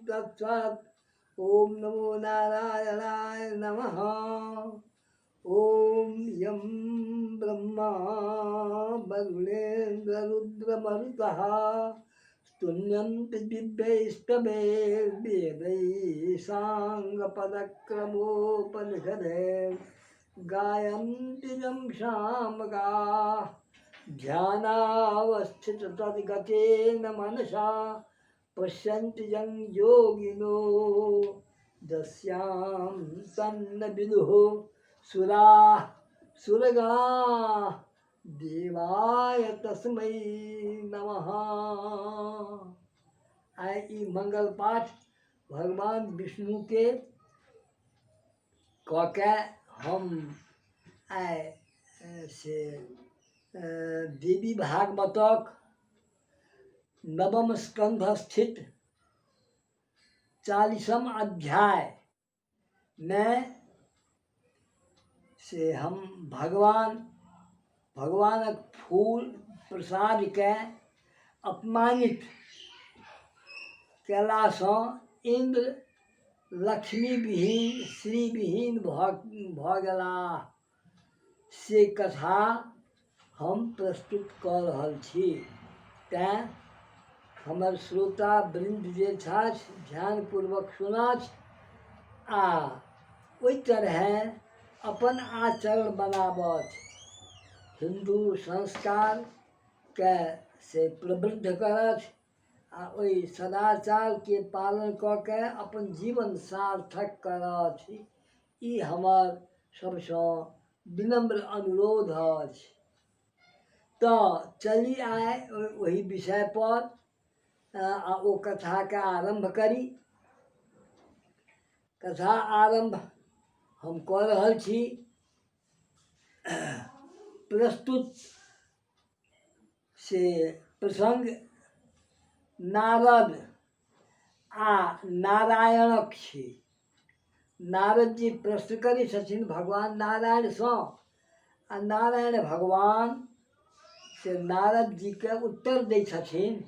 तत्सत्। ॐ नमो नारायणाय नमः। ॐ यं ब्रह्मा वरुणेन्द्ररुद्रमरुतः स्तुन्यन्ति दिव्यैस्तवेर्वेदैः साङ्गपदक्रमोपनिषदे गायन्ति यं सामगाः ध्यानावस्थिततद्गतेन मनसा पश्यन्ति यं योगिनो यस्यां तन्न विदुः सुराः सुरगणाः देवाय तस्मै नमः। आइ ई मंगल पाठ भगवान विष्णुके कऽ के हम आइ से देवी भागवतक नवम स्कन्ध स्थित 40म अध्यायमे से हम भगवानक फूल प्रसादके अपमानित कयलासँ इन्द्र लक्ष्मीविहीन श्रीविहीन भऽ गेलाह, से कथा हम प्रस्तुत कऽ रहल छी। तैँ हमर श्रोता वृन्द जे छथि ध्यानपूर्वक सुनथि आ ओहि तरहेँ अपन आचरण बनाबथि, हिन्दू संस्कारके से प्रवृद्ध करथि आ ओहि सदाचारके पालन कऽ के अपन जीवन सार्थक करथि। ई हमर सभसँ विनम्र अनुरोध अछि। तऽ चली आइ ओहि विषयपर आ ओ कथाके आरम्भ करी। कथा आरम्भ हम कऽ रहल छी। प्रस्तुत से प्रसङ्ग नारद आ नारायणक छी। नारदजी प्रश्न करै छथिन भगवान नारायणसँ आ नारायण भगवान से नारदजीके उत्तर दै छथिन।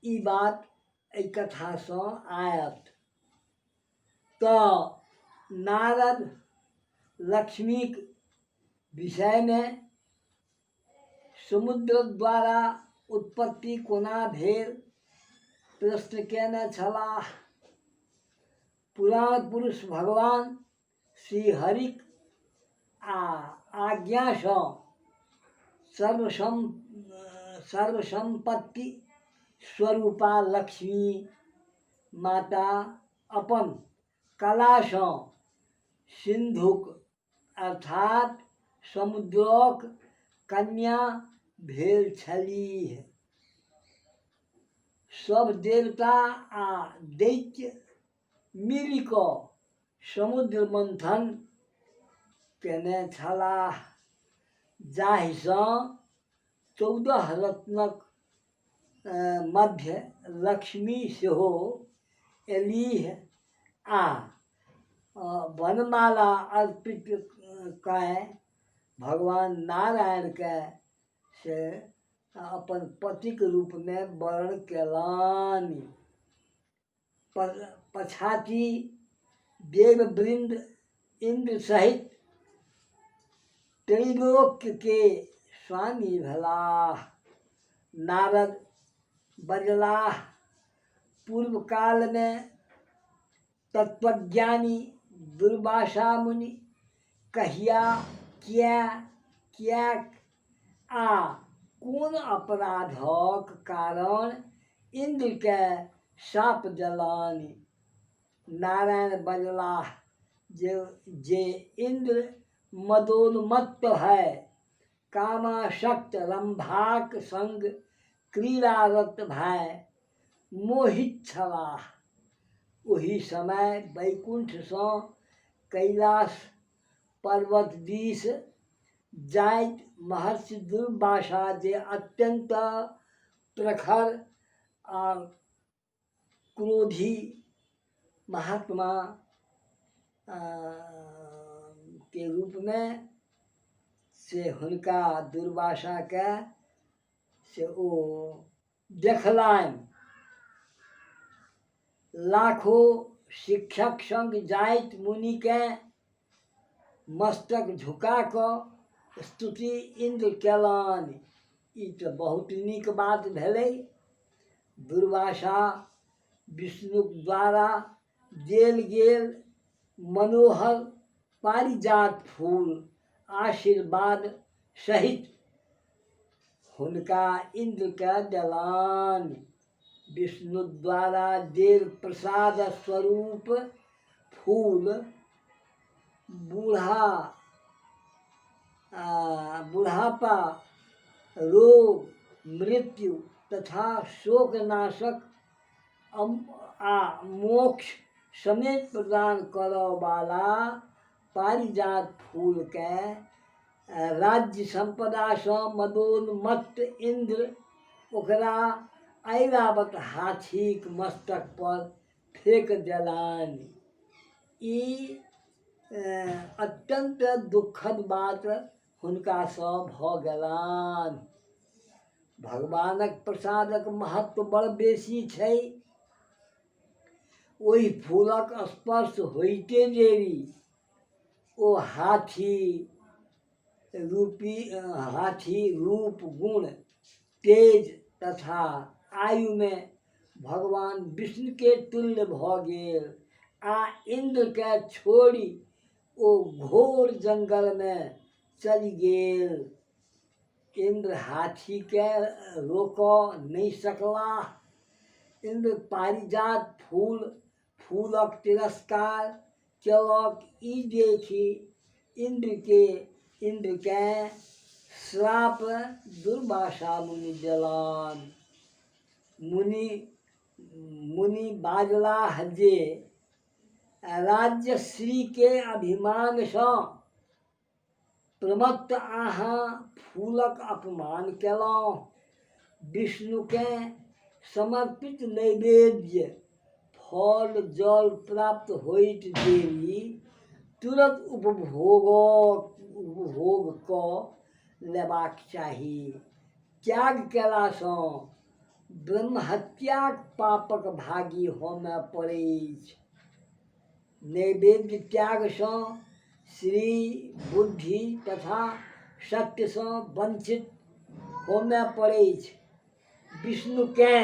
ई बात एहि कथासँ आयत। तऽ नारद लक्ष्मीक विषयमे समुद्र द्वारा उत्पत्ति कोना भेल प्रश्न कयने छलाह। पुराण पुरुष भगवान श्रीहरिक आ आज्ञासँ सर्वसम्पत्ति स्वरूपा लक्ष्मी माता अपन कलासँ सिन्धुक अर्थात समुद्रक कन्या भेल छलीह। सभ देवता आ दैत्य मिलि कऽ समुद्र मन्थन कयने छलाह, जाहिसँ 14 रत्नक मध्य लक्ष्मी सेहो अयलीह आ वनमाला अर्पित कए भगवान नारायणकेँ से अपन पतिक रूपमे वरण कयलनि। पछाति देववृन्द इन्द्र सहित त्रैलोक्यके स्वामी भेलाह। नारद बजलाह, पूर्वकालमे तत्त्वज्ञानी दुर्वासा मुनि कहिया, किए, किएक आ कोन अपराधक कारण इन्द्रकेँ शाप देलनि? नारायण बजलाह जे इन्द्र मदोन्मत्त भए कामासक्त रम्भाक संग क्रीड़ारत भए मोहित छलाह। ओही समय वैकुण्ठसँ कैलाश पर्वत दिस जाइत महर्षि दुर्वासा जे अत्यन्त प्रखर आ क्रोधी महात्मा के रूपमे से हुनका दुर्वासाके से ओ देखलनि। लाखो शिक्षक सङ्ग जाइत मुनिकेँ मस्तक झुका कऽ स्तुति इन्द्र कयलनि। ई तऽ बहुत नीक बात भेलै। दुर्वासा विष्णुक द्वारा देल गेल मनोहर पारिजात फूल आशीर्वाद सहित हुनका इन्द्रकेँ देलनि। विष्णु द्वारा देल प्रसाद स्वरूप फूल बूढ़ा बुढ़ापा, रोग, मृत्यु तथा शोकनाशक आ मोक्ष समेत प्रदान करऽवला पारिजात फूलकेँ राज्य सम्पदासँ मदोन्मत्त इन्द्र ओकरा ऐरावत हाथीक मस्तकपर फेक देलनि। ई अत्यन्त दुःखद बात हुनकासँ भऽ गेलनि। भगवानक प्रसादक महत्व बड़ बेसी छै। ओहि फूलक स्पर्श होइते देरी ओ हाथी रूपी हाथी रूप गुण तेज तथा आयुमे भगवान विष्णुके तुल्य भऽ गेल आ इन्द्रके छोड़ि ओ घोर जङ्गलमे चलि गेल। इन्द्र हाथीके रोकऽ नहि सकलाह। इन्द्र पारिजात फूल फूलक तिरस्कार केलक। ई देखि इन्द्रके इन्द्रकेँ श्राप दुर्वासा मुनि देलनि। मुनि मुनि बाजलाह जे राज्यश्रीके अभिमानसँ प्रमत्त अहाँ फूलक अपमान केलहुँ। विष्णुकेँ समर्पित नैवेद्य फल जल प्राप्त होइत देरी तुरत उपभोग कऽ लेबाक चाही। त्याग केलासँ ब्रह्महत्याक पापक भागी होमय पड़ैछ। नैवेद्य त्यागसँ श्री, बुद्धि तथा सत्यसँ वञ्चित होमय पड़ैछ। विष्णुकेँ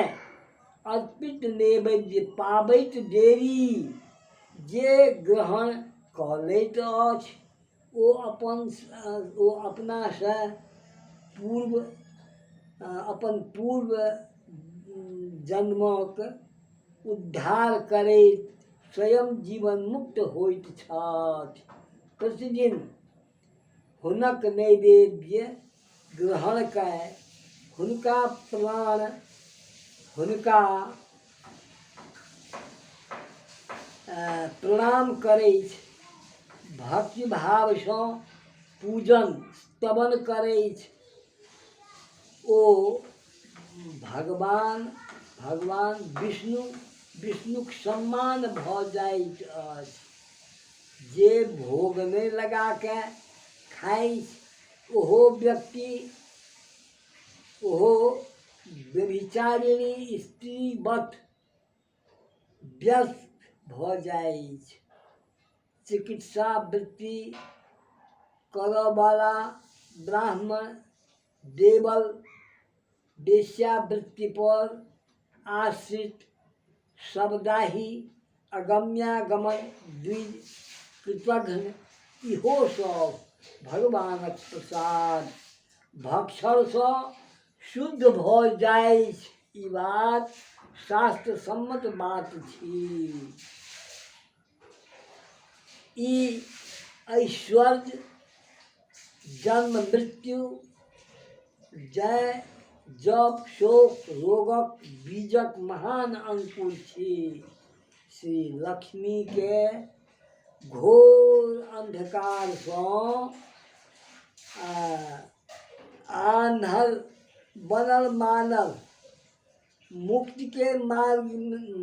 अर्पित नैवेद्य पाबैत देरी जे ग्रहण कऽ लैत अछि ओ अपन ओ अपनासँ पूर्व अपन पूर्व जन्मक उद्धार करैत स्वयं जीवनमुक्त होइत छथि। प्रतिदिन हुनक नैवेद्य ग्रहण कए हुनका प्राण हुनका प्रणाम करैछ, भक्तिभावसँ पूजन स्तवन करैछ। ओ भगवान भगवान विष्णु विष्णुक सम्मान भऽ जाइत अछि। जे भोग नहि लगाके खाइछ ओहो व्यक्ति ओहो व्यभिचारिणी स्त्रीवत व्यस्त भऽ जाइछ। चिकित्सा वृत्ति करऽवला ब्राह्मण देवल वेश्यावृत्तिपर आश्रित शवदाही अगम्यागमन द्विज कृतघ्न इहो सब भगवानक प्रसाद भक्षणसँ शुद्ध भऽ जाइछ। ई बात शास्त्र सम्मत बात छी। ई ऐश्वर्य जन्म मृत्यु जय जप शोक रोगक बीजक महान अंकुर छी। श्री लक्ष्मीके घोर अन्धकारसँ आन्हर बनल मानव मुक्तिके मार्ग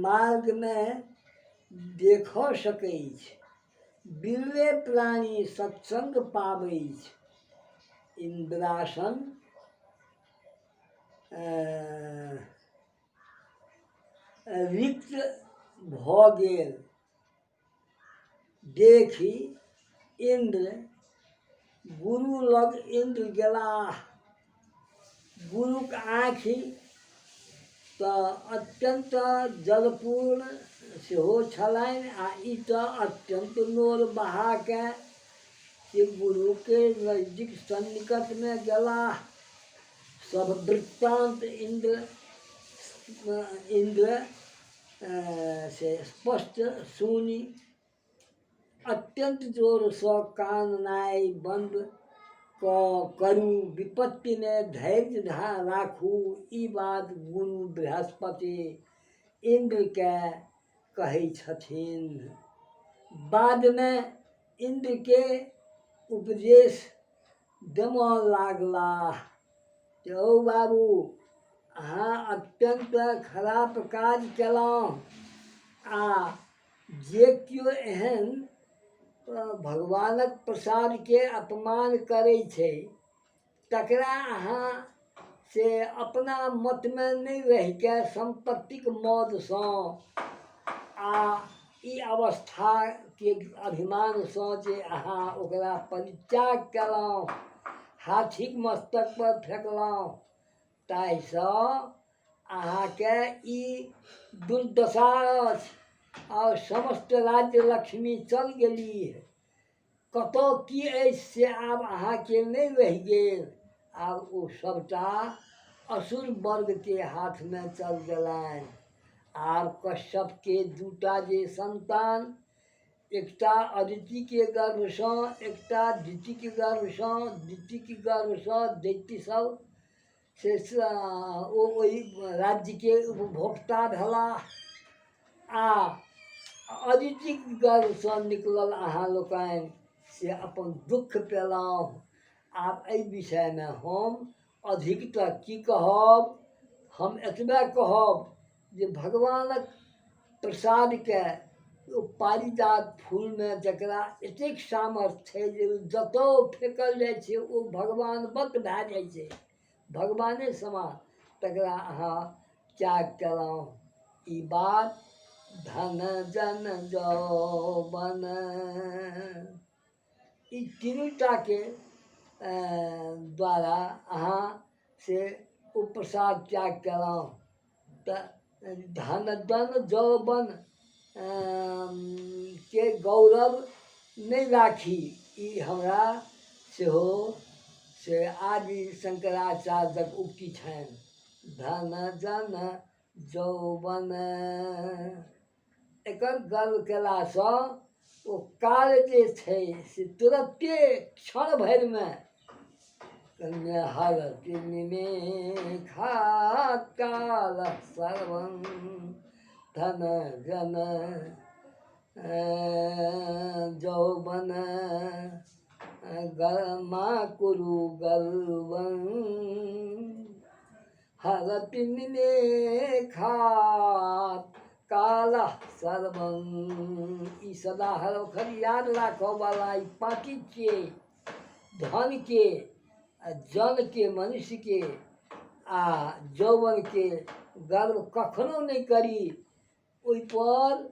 मार्गमे देखऽ सकैछ। बिरले प्राणी सत्संग पाबैछ। इन्द्रासन रिक्त भऽ गेल देखि इन्द्र गुरु लग इन्द्र गेलाह। गुरुक आँखि तऽ अत्यन्त जलपूर्ण सेहो छलनि आ ई तऽ अत्यन्त नोर बहाके से गुरुके नजदीक सन्निकटमे गेलाह। सभ वृत्तान्त इन्द्र इन्द्र से स्पष्ट सुनि अत्यन्त जोरसँ काननाइ बन्द कऽ करू, विपत्तिमे धैर्य राखू। ई बात गुरु बृहस्पति इन्द्रकेँ कहै छथिन। बादमे इन्द्रके उपदेश देमऽ लागलाह जे हौ बाबू, अहाँ अत्यन्त खराप काज केलहुँ आ जे केओ एहन भगवानक प्रसादके अपमान करै छै तकरा अहाँ से अपना मतमे नहि रहिके सम्पत्तिक मदसँ आ ई अवस्थाके अभिमानसँ जे अहाँ ओकरा परित्याग कयलहुँ, हाथीक मस्तकपर फेकलहुँ, ताहिसँ अहाँके ई दुर्दशा अछि आओर समस्त राज्य लक्ष्मी चल गेलीह। कतऽ की अछि से आब अहाँके नहि रहि गेल। आब ओ सभटा असुर वर्गके हाथमे चल गेलनि। आब कश्यपके दूटा जे सन्तान, एकटा अदितिके गर्भसँ, एकटा दितिके गर्भसँ, दितिके गर्भसँ दैत्य सभ से ओ ओहि राज्यके उपभोक्ता भेलाह आ अदितिक गर्भसँ निकलल अहाँ लोकनि से अपन दुःख पेलहुँ। आब एहि विषयमे हम अधिकतर की कहब, हम एतबे कहब जे भगवानक प्रसादके ओ पारिजात फूलमे जकरा एतेक सामर्थ्य छै जे ओ जतऽ फेकल जाइ छै ओ भगवानवत भए जाइ छै, भगवाने समान, तकरा अहाँ त्याग केलहुँ। ई बात धन जन जौवन ई तीनूटाके द्वारा अहाँ से ओ प्रसाद त्याग केलहुँ तऽ धन जन यौवन के गौरव नहि राखी, ई हमरा सेहो से आदि शंकराचार्यक उक्ति छनि। धन जन यौवन एकर गर्व कयलासँ ओ काल जे छै से तुरत्ते क्षण भरिमे हरति निमेखा काल सर्वं धन जन यौवन मा कुरु गर्वं हरति निमेखा कालः सर्वं। ई सदा हर वखत याद राखऽवला ई पाँती छियै। धनके आ जनके, मनुष्यके आ यौवनके गर्व कखनो नहि करी। ओहिपर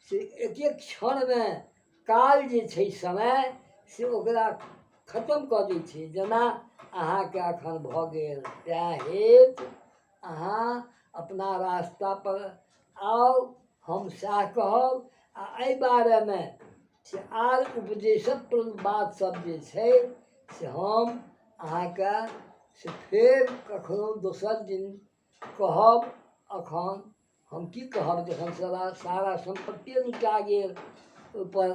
से एक एक क्षणमे काल जे छै, समय, से ओकरा खतम कऽ दै छै, जेना अहाँके एखन भऽ गेल। तेँ हेतु अहाँ अपना रास्तापर आउ, हम सएह कहब। आ एहि बारेमे से आर उपदेशक बात सब जे छै से हम अहाँके से फेर कखनो दोसर दिन कहब। एखन हम की कहब, जखन सारा सारा सम्पत्तिए लुटा गेल, ओहिपर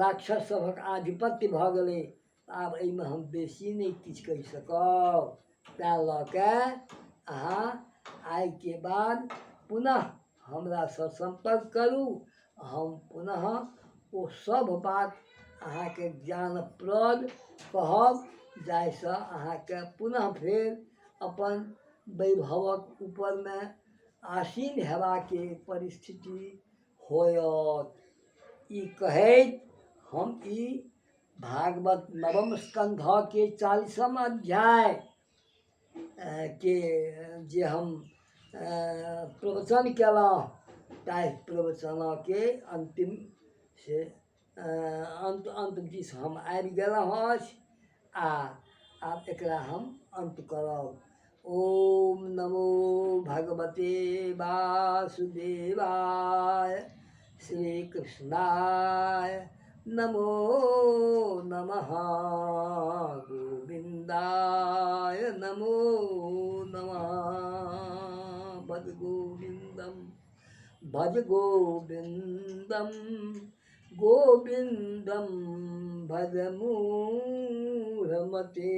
राक्षस सभक आधिपत्य भऽ गेलै, आब एहिमे हम बेसी नहि किछु कहि सकब। तैँ लऽ कऽ अहाँ आइके बाद पुनः हमरासँ सम्पर्क करू, हम पुनः ओ सभ बात अहाँके ज्ञानप्रद कहब जाहिसँ अहाँके पुनः फेर अपन वैभवक ऊपरमे आसीन हेबाके परिस्थिति होयत। ई कहैत हम ई भागवत नवम स्कन्धके 40म अध्याय के जे हम प्रवचन केलहुँ ताहि प्रवचनके अन्तिम से अन्त अन्त दिस हम आबि गेलहुँ अछि आ आब एकरा हम अन्त करब। ओम नमो भगवते वासुदेवाय श्री कृष्णाय नमो नमः गोविन्दाय नमो नमः। भज गोविन्दं भज गोविन्दं गोविन्दं भज मूढ़मते।